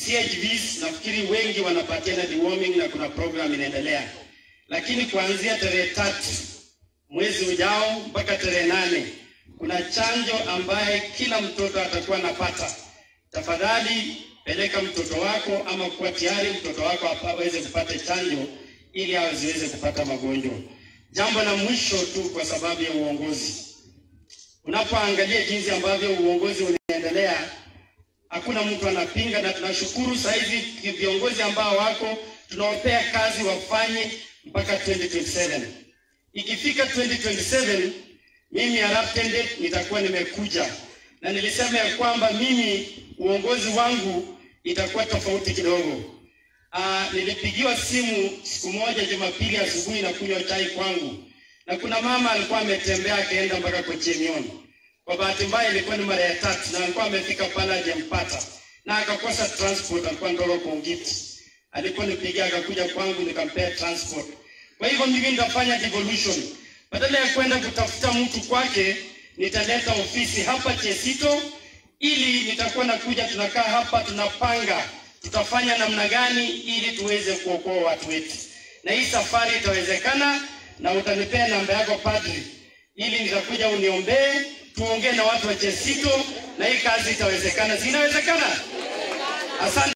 CHVs nafikiri wengi wanapatiana deworming na kuna program inaendelea. Lakini kuanzia tarehe 3 mwezi ujao mpaka tarehe 8 kuna chanjo ambaye kila mtoto atakuwa anapata. Tafadhali peleka mtoto wako ama kuwa tayari mtoto wako aweze kupata chanjo ili aweze kupata magonjwa. Jambo la mwisho tu, kwa sababu ya uongozi. Unapoangalia jinsi ambavyo uongozi unaendelea, hakuna mtu anapinga, na tunashukuru saizi viongozi ambao wako tunawapea kazi wafanye mpaka 2027. Ikifika 2027 mimi Arap Tende nitakuwa nimekuja, na nilisema ya kwamba mimi uongozi wangu itakuwa tofauti kidogo. Nilipigiwa simu siku moja Jumapili asubuhi na kunywa chai kwangu, na kuna mama alikuwa ametembea akaenda mpaka kwa Chemion. Kwa bahati mbaya ilikuwa ni mara ya 3 na alikuwa amefika pale hajampata na akakosa transport, alikuwa ndogo Kongiti. Aliponipigia akakuja kwangu nikampea transport. Kwa hivyo mimi nitafanya devolution. Badala ya kwenda kutafuta mtu kwake, nitaleta ofisi hapa Chesito ili nitakuwa nakuja, tunakaa hapa, tunapanga tutafanya namna gani ili tuweze kuokoa watu wetu. Na hii safari itawezekana, na utanipea namba yako padri ili nitakuja uniombee, tuongee na watu wa Chesito, na hii kazi itawezekana. Zinawezekana. Asante.